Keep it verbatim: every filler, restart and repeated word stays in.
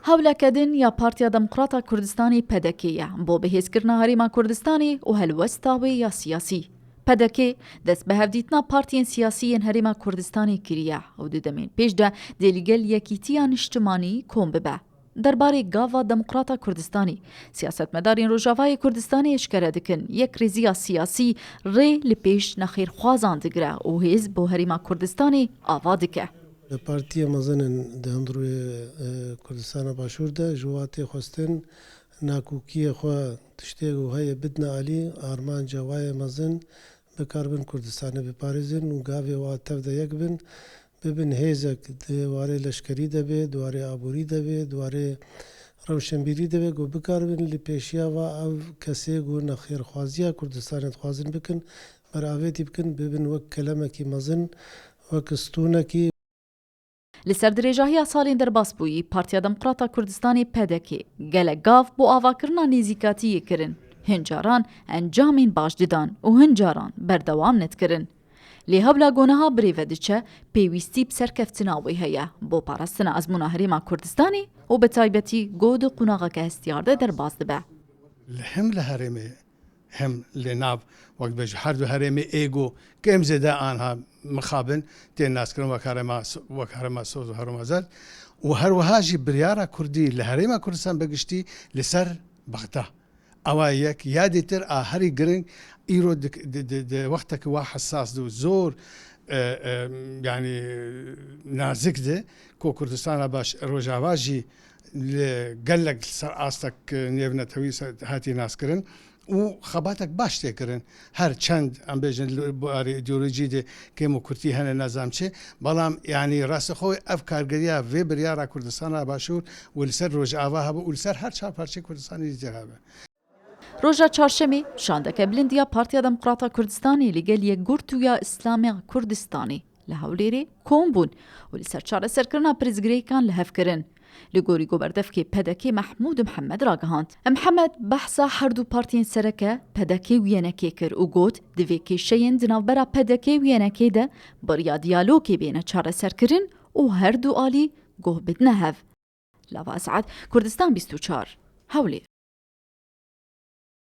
Hewleke din ya Partiya Demokrata Kurdistanê P D K ye bo bihêzkirina Herêma Kurdistanê û helwesta wê ya siyasî. P D K dest bi hevdîtina partiyên siyasî yên Herêma Kurdistanê kiriye û di demên pêş de dê li gel Yekîtiya Niştimanî kom bibe. Derbarê gava Demokrata Kurdistanê, siyasetmedarên Rojavayê Kurdistanê eşkere dikin, yekrêziya siyasî rê li pêş nexêrxwazan digire û hêz bo Herêma Kurdistanê ava dike. Partiyê mezin in di hundirê, e, Kurdistana Başûr de ji wa tê xwestin nakokiyê xwe tiştê ku heye bidine alî, armanca wa ye mezin bikaribin Kurdistanê biparêzin û gavê wa tev de yek bin, bibin hêzek di warê leşkerî de bê, di warê aborî de bê, di warê rewşenbîrî de bê ku bikaribin li pêşiya va ev kesê ku nexêrxwaziya Kurdistanê dixwazin bikin, beravêtî bikin, bibin wek kelemekî mezin, wek stûnekî. Li ser dirêjahiya salên derbasbûyî, Partiya Demokrata Kurdistanê P D K gelek gav bo avakirina nêzîkatiyê kirin. Hin caran encamên baş didan û hin caran berdewam nedikirin. Lê hewla ku niha birêve diçe, pêwîstî bi serkeftina wê heye bo parastina ezmûna Herêma Kurdistanê û bi taybetî ku di qonaxeke hestiyar de derbas dibe. Li hem li herêmê hem li nav, wek bêje, her du herêmê ê ku kêm zêde anha mixabin tên naskirin wek herêma, wek herêma soz û herêma zerd û her wiha jî biryara kurdî li Herêma Kurdistan bi giştî li ser Bexda. Ewa yek ya dîtir a herî giring îro di, di, di, di wextekî wa hesas di û zor, e, e, yanî nazik di ku Kurdistana Baş Rojava jî li gelek ser astek nêvnetewî se-, hatî naskirin û xebatek baş tê kirin. Her çend, em bêjin, li barê îdeolojî de kêm û kurtî hene, nezam çi, belam, yanî, rastixwe ev kargeriya vê biryara Kurdistana Başûr û li ser Rojava hebe û li ser her çar parçeyê Kurdistanê jî tê hebe. Roja çarşemê, şandeke bilind ya Partiya Demokrata Kurdistanê li gel Yekgurt û ya Îslamê Kurdistanê li Hewlêrê kom bûn û li ser çareserkirina pirsgirêkan li hev kirin. Li gorî ku berdevkê P D K Mehmûd Mihemed ragihand. Mihemed behsa her du partiyên sereke P D K û Y N K kir û got, divê kêşeyên di navbera P D K û Y N K de bi riya diyalogê bêne çareserkirin û her du alî guh bidine hev. Lava Esad, Kurdistan bîst û çar, Hewlêr.